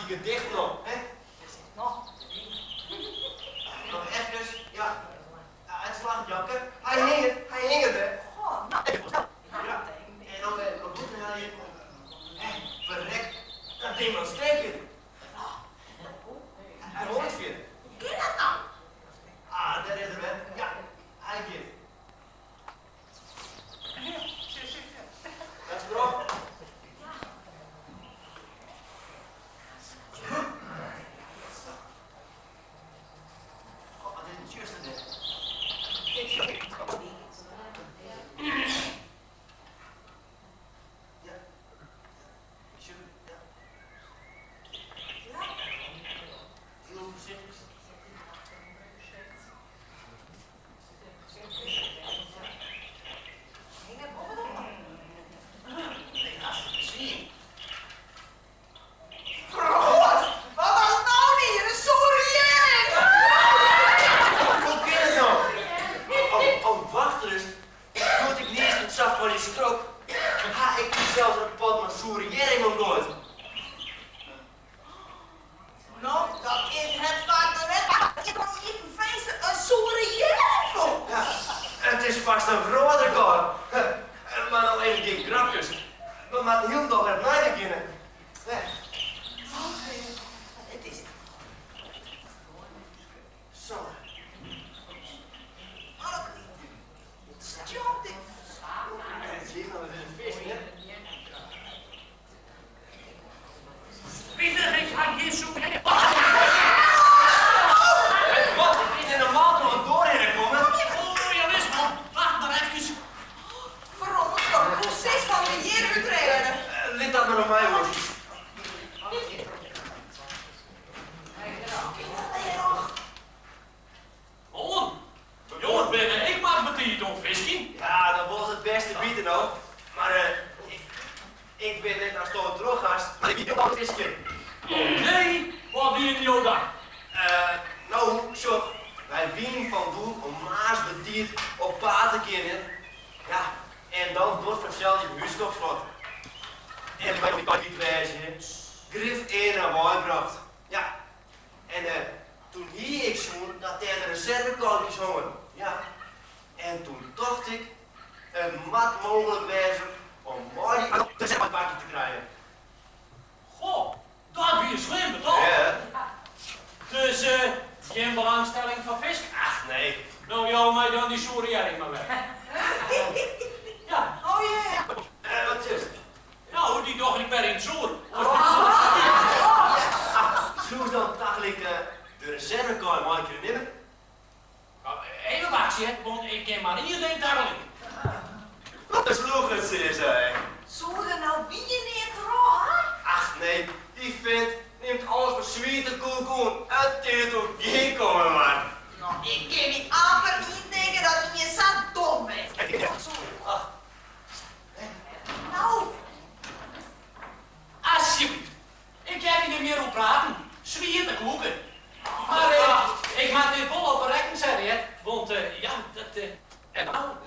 dy gedichten op, hè? Noch efkes, ja. It slagget, Japke. Hy hinget, hy hinget wer. Ja, en dan wer op bûten helje. Hè, ferrek, dat ding moat stekken. Hy wol net fierder. Hoe kin dat no? Ah, dêr is er wer. Ja, hy giet. Dat is erop. Oh, wat is it tsjuster dêr. Ja. Sjoch, ja. Hiel foarsichtich. Nee, hartstikke swier. Frâns, wat hast no dien? In soere hjerring! Hoe kin it no? Oh, oh, wacht ris. Doe't ik niisde sa foar dy skrok, ha ik mysels in pot mei soere hjerring omgoaid. No, dat is it faak noch net bard. Ik ha iepen finster in soere hjerring fûn. Ja, it is fast in wrâldrekôr. Mar no even gjin grapkes. We moatte hielendal wer opnij begjinne. It is. Zo. It stjonkt. Spitich, ik ha gjin soere. Wat? It is net normaal troch de doar hinne kommen. Oh, jawis man. Wacht mar efkes. Frâns, hoe silst dy hjir útrêde? Lit dat mar oan my oer. Moarn. Jonges binne ek mar betiid oan fiskjen. Ja, dan wol se it bêste witte no. Mar ik wit net asto troch hast, mar ik wie hielendal fiskjen. Nee, wat dienen jo dan? No, sjoch, wy wienen fan doel om moarns betiid op paad te kinnen. Ja, en dan docht fansels je húske op slot. En wy kwyt wêze, grif earne weibrocht. Ja, en toen hie ik sjoen dat dêr de reservekalkjes hongen. Ja, en toen tocht ik, it moat mooglik wêze om mei dy reservebakje te krijen. Goh, dat wie slim betocht. Ja. Dus gjin belangstelling foar fisk? Ach, nee. No, jou my dan dy soere hjerring mar wer. Ja. Oh ja. Wat silst? No, dy doch ik wer yn it soer. Soest dan tagelyk de reservekaai mei kinne nimme? Even wachtsje, want ik kin mar ien ding tagelyk. Wat in slûchert is hy. Soe der no wier neat troch ha? Ach nee, dy fint nimt alles foar swiete koek oan. It is oer gjin komme mar. No, ik kin my amper yntinke dat ien sa dom is. Ach. No. Asjebleaft, ik hear dy der mear oer praten. Swiete koeken. Mar ik moat dit wol op 'e rekken sette, hear. Want ja, dat. En no,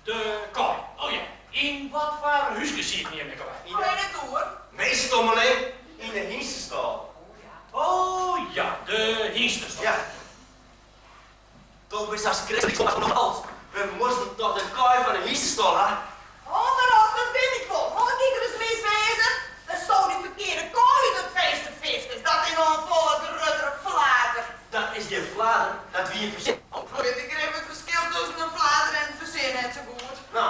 de kaai. Oh ja, yn wat foar húske sieten jim ek alwer? Yn de toer. Nee, stommeling, yn de hynstestâl. Oh ja, de hynstestâl. Ja. Do bist sa skriklik as We moasten toch de kaai fan de hynstestâl ha? Hâld mar op, dat wit ik wol. Mar wat kin der ris mis wêze? Datsto dy ferkearde kaai út it finster fiskest, dat is noch in folle gruttere flater. Dat is gjin flater, dat wie in fersin. Wit ik grif it ferskil tusken in flater en in fersin net sa goed. No,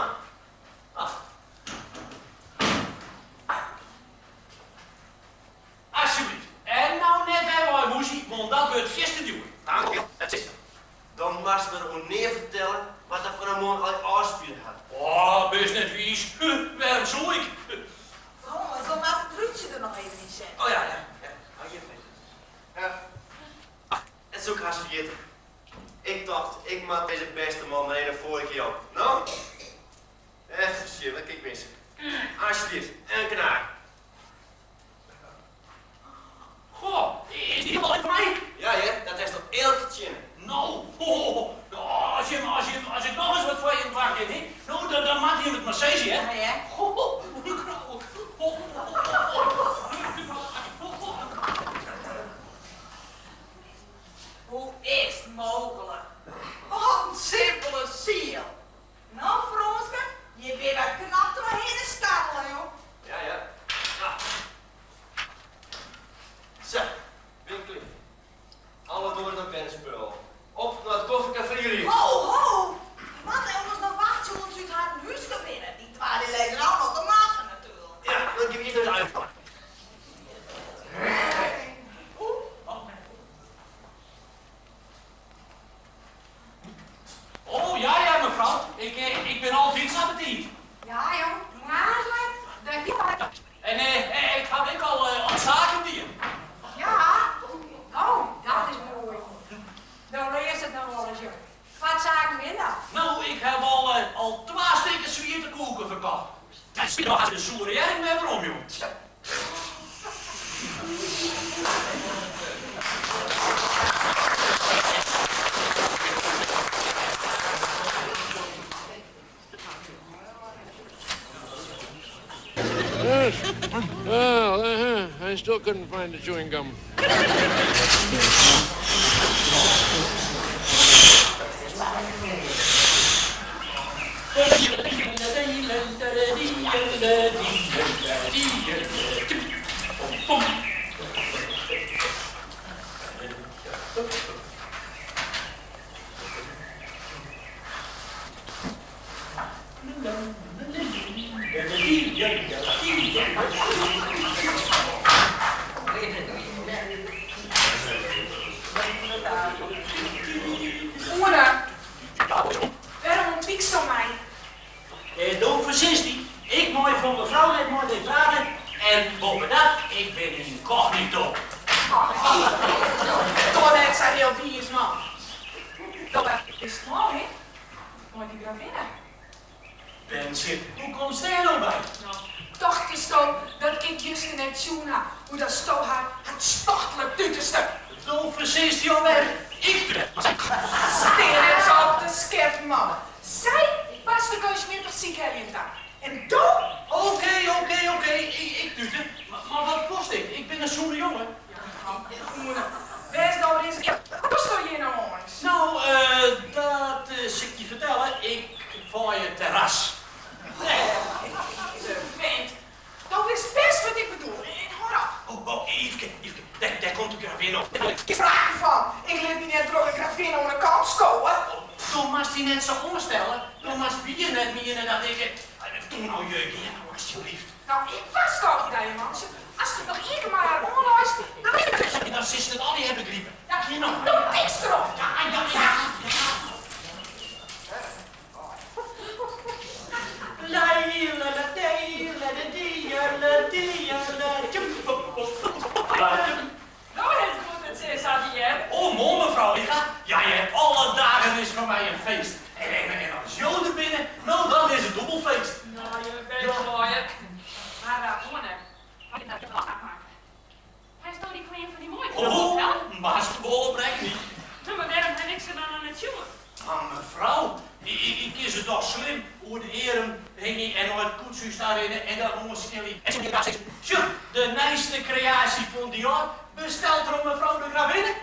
ach. Asjebleaft, en no net wer mei moesie, want dat wurdt fierste djoer. Tankewol, dat is. Dan moatst mar oan nea fertelle wat der fan 'e moarn allegear ôfspile hat. Oh, bist net wiis. Wêrom soe ik? Frâns, dan moatst it rútsje der noch even yn sette. Oh ja, ja, ja. Oh, hjir, ja. Ach, dat soe ik hast ferjitte. Ik tocht, ik moat dizze bêste man mar even in foaike jaan. No? Efkes sjen, wat kin ik misse? Asjebleaft, in knaak. Goh, is dy hielendal foar my? Ja hear, dat hast toch earlik fertsjinne. No, ho, as jim, as jim, as ik nochris wat foar jim dwaan kin, hè, no, dan, dan moatte jim it mar sizze, hear. Ja, hear. Ho, ho, ho, ho, ho, ho, ho, ho. still couldn't find the chewing gum. Oene, wêrom ûntwyksto my? Do fersist dy, ik mei fan mefrou net mei dy prate en boppedat, ik bin ynkognito. Doch net sa hiel wiis, man. Do bist mei, mei dy gravinne. Berntsje, hoe komst dêr no by? No, tochtest do dat ik juster net sjoen ha hoe datsto har hertstochtlik tuteste? Do fersist dy alwer, ik Stean net sa op te skeppen, man. Sy past de keunstmjittich sykheljen ta. En do? Oké, oké, oké, ik tute. Mar wat kost ik? Ik bin in sûne jonge. Oene, wês no ris earlik. Wat dochsto hjir no eins? No, dat sil ik dy fertelle, ik feie it terras. De vent, do witst bêst wat ik bedoel en hâld op. Oh, oh, Yfke, Yfke, dêr komt de gravin op. Gjin sprake fan, ik lit my net troch de gravin oan 'e kant skowe. Do moatst dy net sa oanstelle, do moatst wier net miene dat ik. Doe no jeu, gean no alsjeblieft. No, ik warskôgje dy, mantsje. Ast it noch ien kear mei har oanleist, dan Dan silst it allegear begripe. Gean no. Do tinkst derom. Ja, ja, ja, ja. No is it goed dat se sa die hear. Oh, moarn mefrou Liga. Ja hear, alle dagen is foar my in feest. En as jo der binne, no dan is it dûbel feest. No, je bent flaaie. Mar Oene, Hast do dy klean fan dy muoike noch Oh, ophelle? moatst wol op rekkenje. No, mar wêrom ha ik se dan noch net sjoen? Mar mefrou, ik kin se dochs slim oer de earm hingje en nei it koetshús ta rinne en dat oanskilje. En sjoch, de nijste kreaasje fan Dior, besteld troch mefrou de gravinne.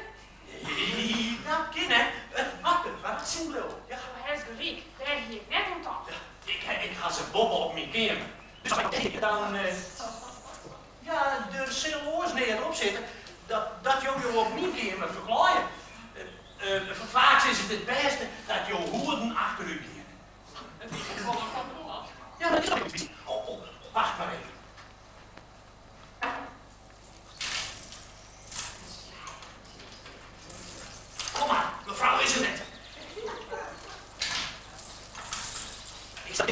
Nee, dat kin net. It moat in ferrassing bliuwe. Ja. Do hast gelyk, dêr hie ik net oan tocht. Ja, ik ha se boppe op myn keamer. Dus dan, ja, der sil oars neat op sitte dat dat jo jo op myn keamer ferklaaie. Faaks is it it bêste dat jo hoeden achterút geane. It liket wol in komplot. Ja, dat is ook. Oh, oh, wacht mar even. Kom mar, mefrou is der net. Ik sta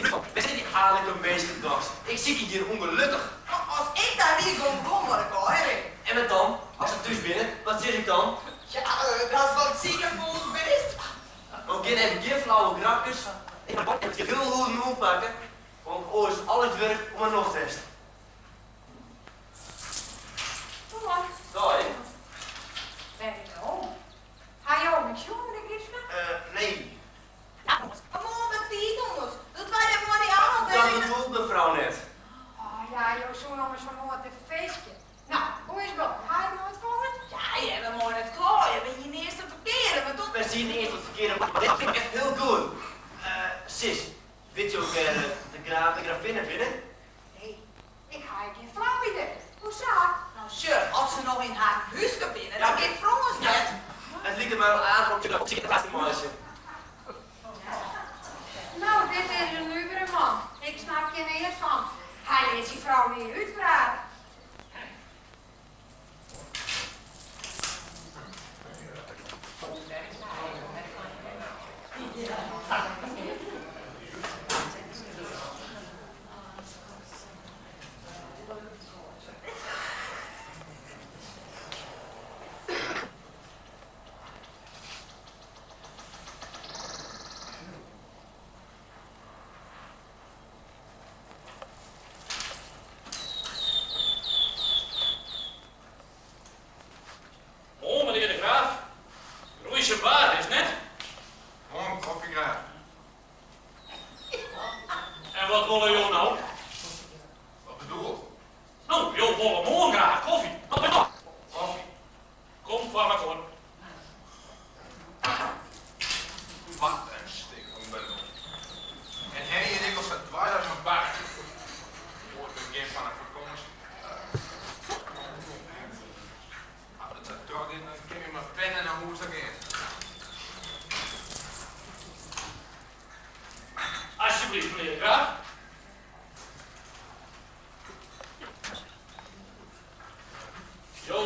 Aarlike minsken dochs. Ik sykje hjir ûngelokkich. No, as ik daar wie, gong gong wat ik al hè. En wat dan? As se thús binne, wat sis ik dan? Ja, datst fan it sikehûs bist. No gean even gjin flauwe grapkes. Ik moat hiel hoeden oanpakke, want oars is al it wurk om 'e nocht west. Moarn. Dei. Wêr is jo? Ha jo my sjoen, menear Griepsma? Nee. Moarn betiid ommers, doe't wy dêr mei dy Dat ôfdieling. bedoelt mefrou net. Oh ja, jo soene ommers fan moarn te feestje. No, hoe is it gong? Ha ik noch wat fongen? Ja, je hawwe moai net klaaie, we hiene earst it ferkearde, mar doe. Wy sieten earst op it ferkearde plak, mar dit fyn ik echt hiel goed. Sis, wit jo wêr de graaf en gravinne binne? Nee, ik ha ek gjin flau idee. Hoesa? No sjoch, as se noch yn harren húske binne, dan kin Frâns net. It liket my wol aardich om op syn te meitsjen. No, dit is in nuvere man. Ik snap hjir neat fan. Hy lit syn frou nea útprate.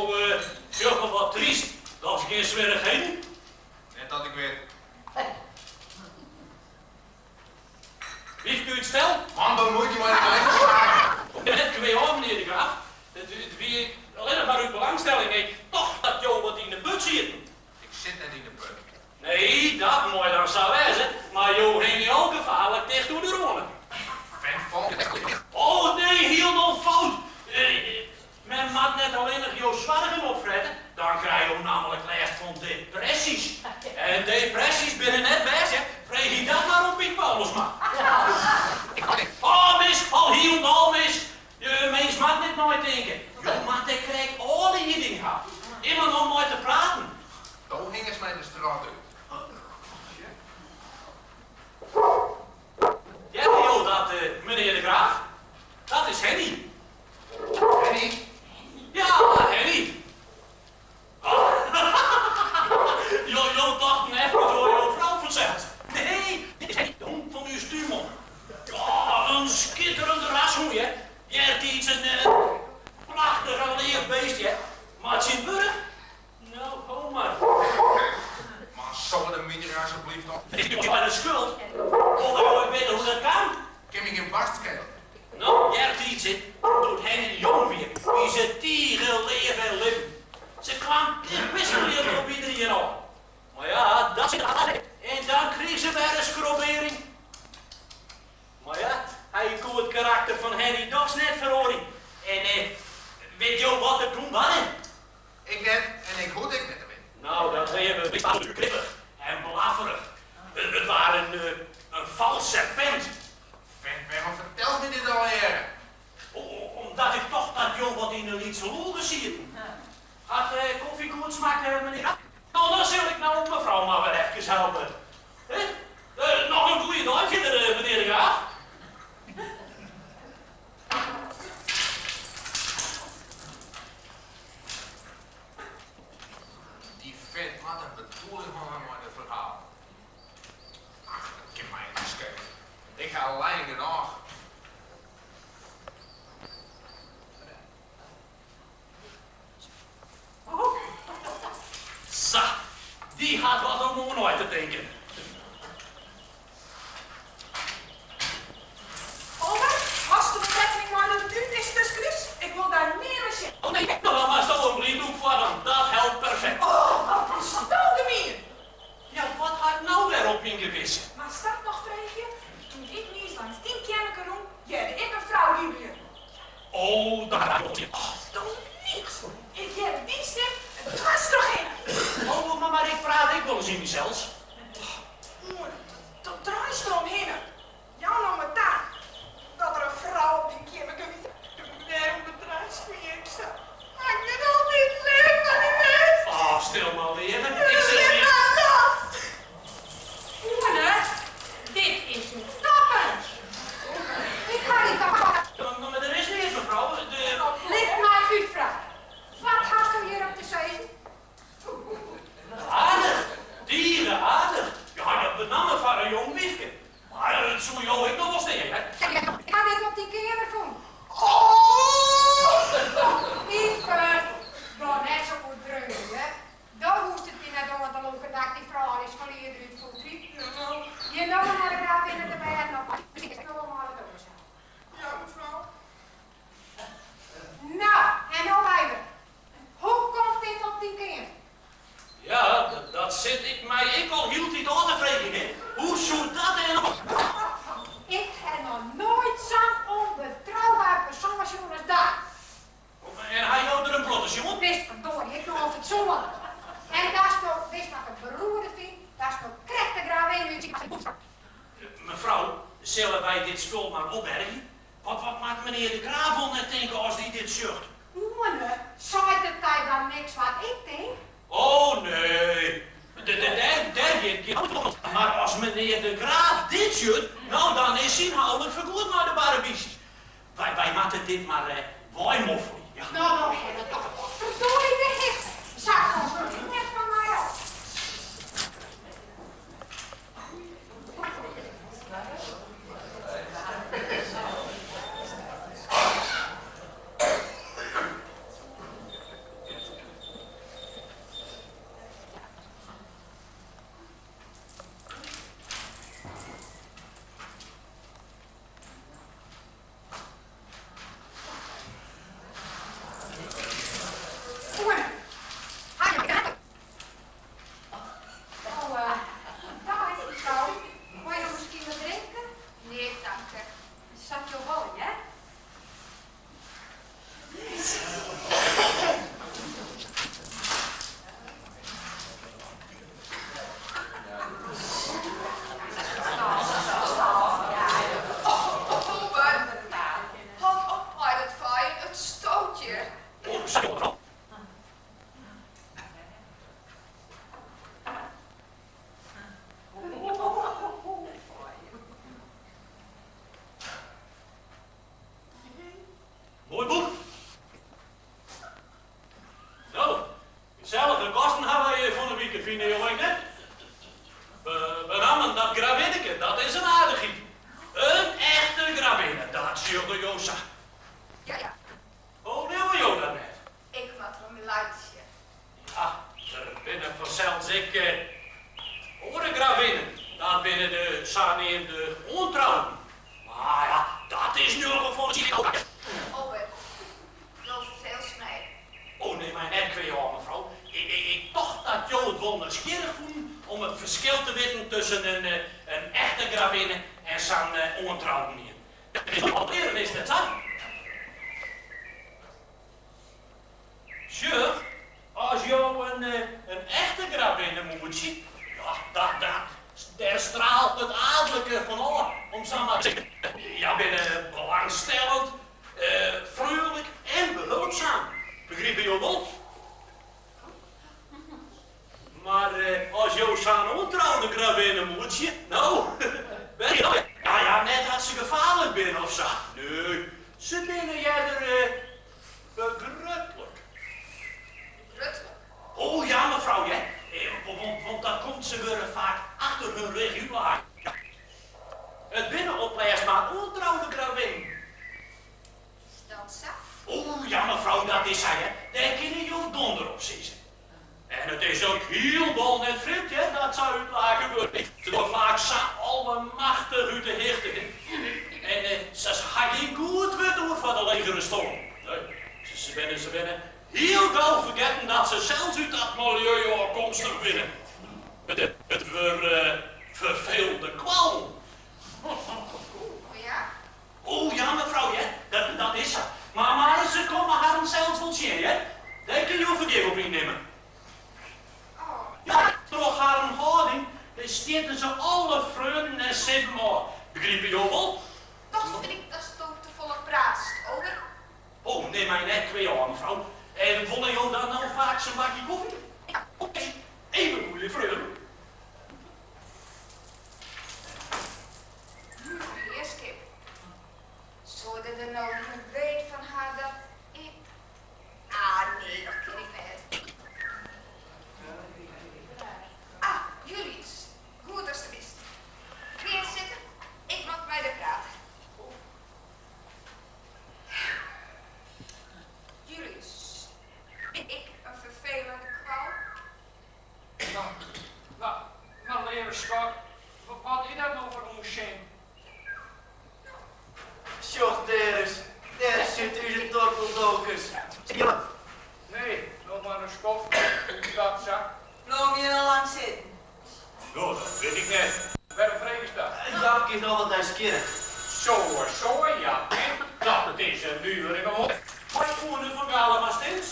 Jo sjogge wat tryst, dochs gjin swierrichheden? Net dat ik wit. Wyfke út stel? Man, bemuoit dy mei dyn eigen saken. Net kwea ôf, menear de Graaf. It wie allinnich mar út belangstelling. Ik tocht dat jo wat yn de put sieten. Ik sit net yn de put. Nee, dat mei dan sa wêze, mar jo hingje al gefaarlik ticht oer de râne. Fan fan. Oh nee, hielendal fout. Men moat net allinnich jo soargen opfrette, dan krije jo nammentlik lêst fan depressys. En depressys binne net bêst, hè. Freegje dat mar oan Piet Paulusma. Oh, mis, al hielendal mis. De mins moat net neitinke. Jo moatte krekt ôflieding ha. Immen om mei te praten. Do hingest my de strôt út. Hearde jo dat, menear de Graaf? Dat is Henny. Henny? Ja, Henny. Jo, jo tochten efkes oan jo frou fansels. Nee, dit is Henny, de hûn fan ús túnman. Ja, in skitterende rashûn, hear. Eartiids in prachtige leaf beest, hear. Mar tsjintwurdich? No, ho mar. Man, soademiter asjebleaft op. It is mei de skuld. Wolle jo ek witte hoe't dat kaam? Kin my gjin barst skele. No, eartiids, doe't Henny jong wie, wie se tige leaf en libben. Se kwam tichtwisseljend op iderien ôf. Mar ja, dat sit En dan krige se wer in skrobearring. Mar ja, hy koe it karakter fan Henny dochs net feroarje. En wit jo wat der toen barde? Ik net en ik hoech ek net te witten. No, dat leave bist kribbich en blafferich. It waard in fals serpint. Vent, wêrom fertelst my dit allegearre? Omdat ik tocht dat jo wat yn 'e lytse loege sieten. Hat de kofje goed smakke, menear? No, dan sil ik no mefrou mar wer efkes helpe. Noch in goeie dei fierder, menear de Graaf. Dy vent moat in bedoeling hân ha mei dat ferhaal. Ach, dat kin my net skele. Ik ha lijen genôch. Sa, dy hat wat om oer nei te tinken. Ome, hast der wol rekkening mei dat it út is tusken ús? Ik wol dêr nea mei sjen. Oh nee, dan moatsto in blyndoek foar dan. Dat helpt perfekt. Oh, wat bisto gemien! Ja, wat ha ik no wer op myn gewisse? Moatst dat noch freegje? Doe't ik niis langs dyn keammerke rûn, hearde ik in frou giebeljen. Oh, dat docht je. Do liichst! Ik hearde dyn stim en dwars trochhinne. Oh, mar ik praat ek wolris yn mysels. Oer, do draaist der omhinne. Jou no mar ta dat der in frou op dyn keammerke wie. Wêrom bedraachst my ek sa? Ha ik net altyd leaf foar dy west? Oh, stil mar leave. Ik sil Lit dy. mar los! Oene, dit is in topper. Ik ha dy toch. No, mar der is neat, mefrou. De. Lit my útprate. Wat hasto hjir op te sizzen? Aardich, tige aardich. Ja, ja, benammen foar in jong wyfke. Mar it soe jo ek noch wol stean, hè? Ik ha dit op dyn keamer fûn. Oh! Yfke, doch net sa oerdreaun, hè. Do hoechst it dy net oan te lûken dat ik dy frouljusferlieder útfoeterje. Gean no mar nei de gravinne de bêden op. Ik wol mei de doos ha. Ja, mefrou. No, en no even. Hoe komt dit op dyn keamer? Ja, dat sit ik my ek al hieltyd ôf te freegjen, hè. Hoe soe dat en. Ik ha noch noait sa'n ûnbetrouber persoan sjoen as dat. En ha jo der in protte sjoen? Bist ferdorie ek nochal fatsoenlik. En datsto, witst wat ik beroerde fyn? Datsto krekt de gravin út. Mefrou, sille wy dit spul mar opbergje? Want wat moat menear de Graaf wol net tinke as dy dit sjocht? Oene, seit it dy dan niks wat ik tink? Oh nee, dêr giet gjin om. Mar as menear de Graaf dit sjocht, no dan is syn houlik fergoed mei de barrebysjes. Wy moatte dit mar weimoffelje. Ja. No, no ha it toch potferdorie de hichte. Sa komst do net fan my ôf. binne fansels ek oare gravinnen. Dat binne de saneamde oantrouden. Mar ja, dat is njoggen fan de tsien. Ober, do ferfeelst my. O, nim my net kwea ôf, mefrou. Ik tocht dat jo it wol nijsgjirrich fûnen om it ferskil te witten tusken in echte gravinne en sa'n oantrouden ien. Dat is al learen, is 't net sa? Sjoch, as jo in echte gravinne moetsje, ja, dat, dat, dêr straalt it aadlike fan ôf, om sa mar te sizzen. Hja binne belangstellend, freonlik en behulpzaam, begripe jo wol? Mar as jo sa'n oantroude gravinne moetsje, no, ja, ja, net dat se gefaarlik binne of sa, nee, se binne earder begrutlik. Begrutlik? O ja, mefrou, hear, want dat komt, se wurde faak achter hun rêch útlake. It binne oplêst mar oantroude gravinnen. Is dat sa? O ja, mefrou, dat is sa, hear, dêr kinne jo donder op sizze. En it is ek hielendal net frjemd, hear, dat sa útlake wurdt. Se dogge faak sa allemachtich út de hichte, hè. En se ha gjin goed wurd oer foar de legere stân. Nee, se binne, se binne hiel gau fergetten dat se sels út dat miljeu ôfkomstich binne. It wurde ferfelende kwallen. O ja? O ja, mefrou, hear, dat is sa. Mar se komme harren sels wol tsjin, hear. Dêr kinne jo fergif op ynnimme. Ja, troch harren hâlding stjitte se alle freonen en sibben ôf. Begripe jo wol? Dochs fyn ik datsto te folle praatst, Ober. O, nim my net kwea ôf, mefrou. En wolle jo dan no faaks in bakje kofje? Ja, okee. Even goeie freonen. Nuver hearskip. Soe er der no gjin weet fan ha dat ik. Ah, nee, dat kin ik net. Ah, Julius, goed datst der bist. Gean sitten, ik moat mei dy prate. Julius, bin ik in ferfelende kwal? No, no, mar leave skat, wat is dat no foar ûnsin? Sjoch dêr ris, dêr sit ús Torkeldokus. Nee, noch mar in skoftke, hoe is dat sa? Bliuwe je noch lang sitten? No, dat wit ik net. Wêrom fregest dat? Jaap is no wat nijsgjirrich. Zo, zo, ja, dat is in nuvere gewoante. Mei Oene fan Galemastins?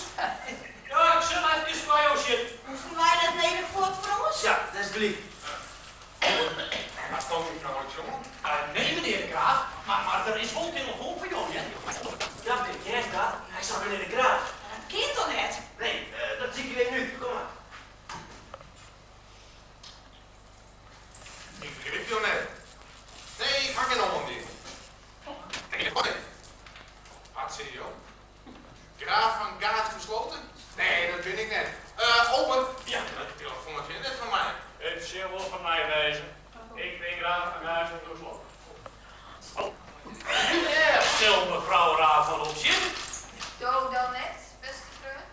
Ja, ik sil efkes foar jo sjen. Moasten wy net even fuort, Frâns? Ja, dat is gelyk. Hasto myn frou ek sjoen? Nee, menear de Graaf, mar der is wol telefoan foar jo, hear. Japke, hearst dat? Hy sei menear de Graaf. Mar dat kin toch net? Nee, dat sykje we even út. Kom mar. Ik begryp jo net. Nee, ik ha gjin oandiel. Wat sizze jo? Graaf fan Gaasterslooten? Nee, dat bin ik net. Ober, Ja. dat telefoantsje is net fan my. It sil wol fan my wêze. Ik bin graaf fan Gaasterslooten. Oh. Dêr sil mefrou raar fan opsjen. Do dan net, bêste freon?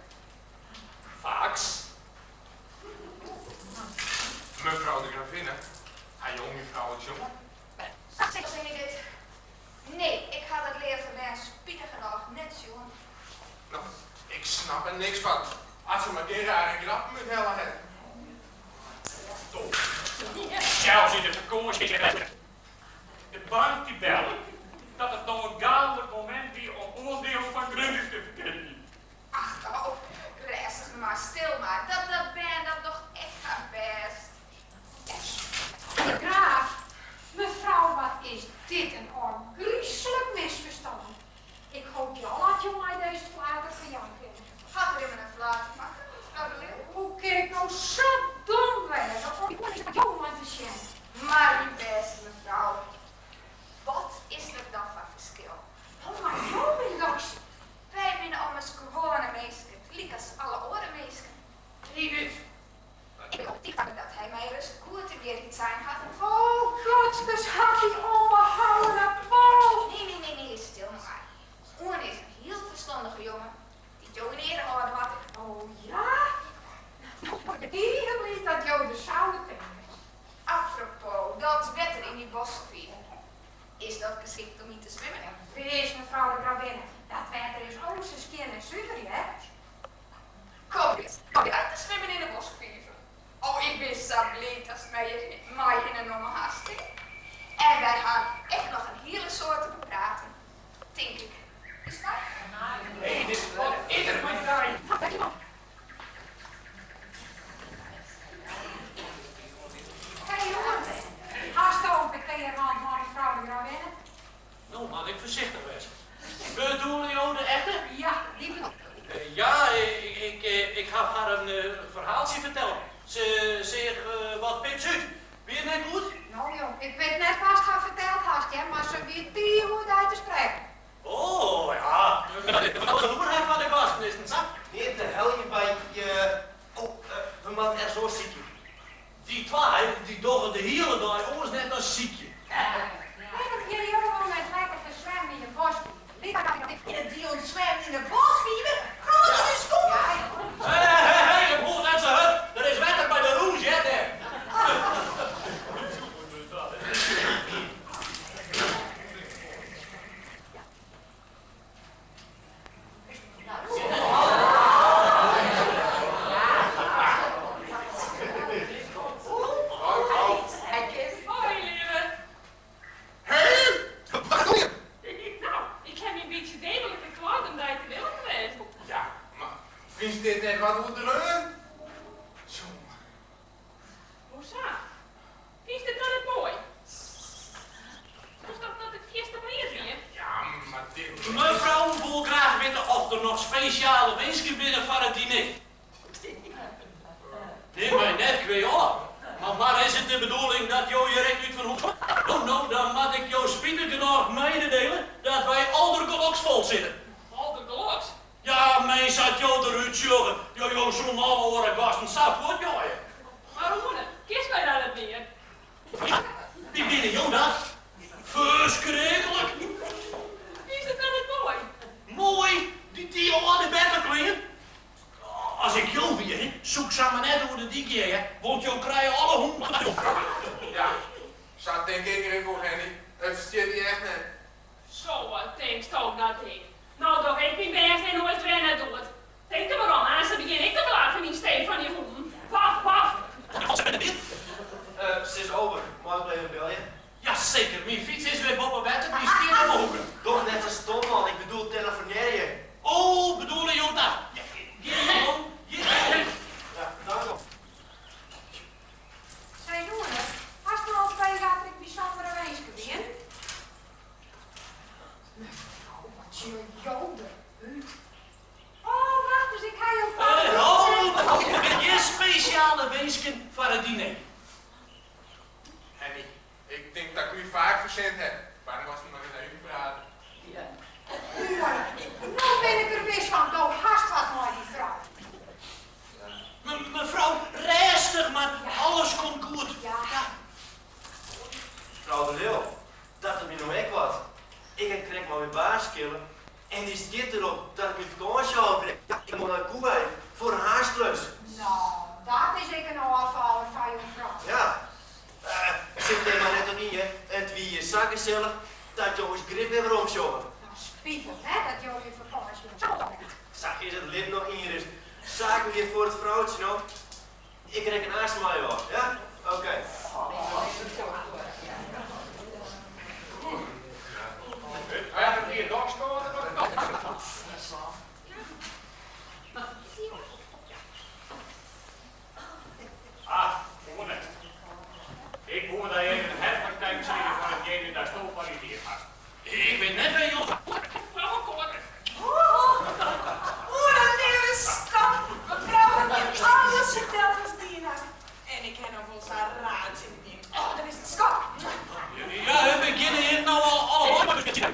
Faaks. Mefrou de gravinne, ha jo myn frou ek sjoen? Sa sis ik dit. Nee, ik ha dat leave bern spitigernôch net sjoen. No, ik snap der niks fan. As se mar gjin rare grappen úthelle hat. Sels yn de fakânsje De bank dy belle dat it no in gaadlik momint wie om oandielen fan Grundig te ferkeapjen. Ach no, rêstich mar, stil mar. Dat dat bern dat docht ek har bêst. De Graaf, Mefrou wat is dit in ôfgryslik misferstân. Ik hoopje al dat jo my dizze flater ferjaan kinne. Hat der immen in flater makke, mefrou de Leeuw? Hoe kin ik no sa dom wêze om jo mei te sjen? Mar myn bêste mefrou, wat is der dan foar ferskil? Oh, mar jo binne dochs. Wy binne ommers gewoane minsken, lykas alle oare minsken. boskfiver. Is dat geskikt om yn te swimmen? Wis, mefrou de gravinne, dat wetter is o sa skjin en suver, hear. Kom ris, kom ris te swimmen yn 'e boskfiver. O, ik bin sa bliid datst my hjir meihinne nommen hast. En wy ha ek noch in hiele soad te bepraten, tink ik. Is it mar? Edith, wat is der mei dy? Hé Oane, hasto in petear hân mei mefrou de gravinne? No moat ik foarsichtich wêze. Bedoele jo de echte? Ja, dy bedoel ik. Ja, ik haw har in ferhaaltsje ferteld. Se seach wat pips út. Wie it net goed? No jong, ik wit net watst har ferteld hast, hear, mar se wie tige oer dy te sprekken. Oh ja, dat oer har foar de gasten, is it net sa? Neat te heljen by je. Oh, we moatte ergens oars sykje. Dy twa, dy dogge de hiele dei oars net as sykje. Wêrom geane jo no net lekker te swimmen yn 'e boskfiver? Yn it diel swimmen yn 'e boskfiver? Groot as ús skoech! Hé, hé, hé, it hoecht net sa hurd. Der is wetter by de rûs, hear dêr. Hoi, leave. Hé, wat doe je? No, ik ha my in bytsje deeglik ferklaaid om dy te willen te wêzen. Ja, mar fynst dit net wat oerdreaun? Tsjonge. Hoesa? Fynst it dan net moai? Dochst dat ik fierste bliid wie? Ja, mar dit. Mefrou wol graach witte oft der noch spesjale winsken binne foar it diner. Nim my net kwea ôf, mar mar is it de bedoeling dat jo hjir ek út fan hûs komme? No, no, dan moat ik jo spitich genôch meidedele dat wy aldergeloks fol sitte. Aldergeloks? Ja, mei sa't jo derút sjogge, jo jo soenen alle oare gasten sa fuortjoaie. Mar Oene, kinst my dan net mear? Wie binne jo dat? Ferskriklik! Fynst it dan net moai? Moai? Dy âlde beppeklean? As ik jo wie, hè, soe ik sa mar net oer de dyk gean, hear, want jo krije alle hûnen. Ja, sa tink ik der ek oer, Hennie. It ferstjit dy echt net. Sa wat tinksto dat ik? No doch ik myn bêst en oars wer net doet. Tink der mar om, aanst begjin ik te blaffen yn stee fan dy hûnen. Waf, waf! Sis Ober, mei ik even belje? Ja seker, myn fyts is wer boppe wetter, dy stiet op 'e hoeke. Doch net sa stom man, ik bedoel telefonearje. Oh, bedoele jo dat? Ja, gean jo gong, gean jo gong. Ja, dank. Sei Oene, hast no al frege oft der ek bysûndere winsken wienen? Mefrou, wat sjogge jo der út. Oh, wacht ris, ik ha jo Eh, ho, gjin spesjale winsken foar it diner. Hennie, ik tink dat ik my faak fersind ha. Wêrom wolst mar ris even prate? Oene, no bin ik der wis fan, do hast wat mei dy frou. Mefrou, rêstich mar, alles komt goed. Ja. Frou de Leeuw, dat is my no ek wat. Ik ha krekt mei myn baas skille en dy stiet derop dat ik myn fakânsje ôfbrek. Ja, ik mei nei Koeweit foar in haarsklus. No, dat is ek in ôffaller foar jo frou. Ja, sit dêr mar net oan yn, hear. It wie hjir sa gesellich dat jo ús grif wer werom sjogge. No, spitich, hè, dat jo jo fakânsje ôfbrekt. Sa is it libben noch ienris. Saken gean foar it froutsje no. Ik rekken aanst mei jo ôf, ja? Oké. Ah, Oene. Ik woe dy even hertlik tank sizze foar itjene datsto foar ús dien hast. Ik wit net wêr jo. Oene, leave skat, mefrou hat my alles ferteld watst dien hast. En ik ha noch wol sa'n raar tsjin dy dien. Oh, dat is it skat. Ja, we begjinne hjir no al allegear.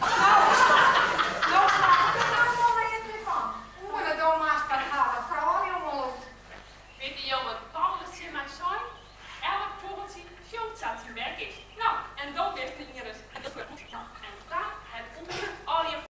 No snap ik der no wol neat mear fan. Oene, do moatst wat ha, dat froulju wol út. Witte jo wat Paulus tsjin my sei? Elk fûgeltsje sjongt sa't syn bek is.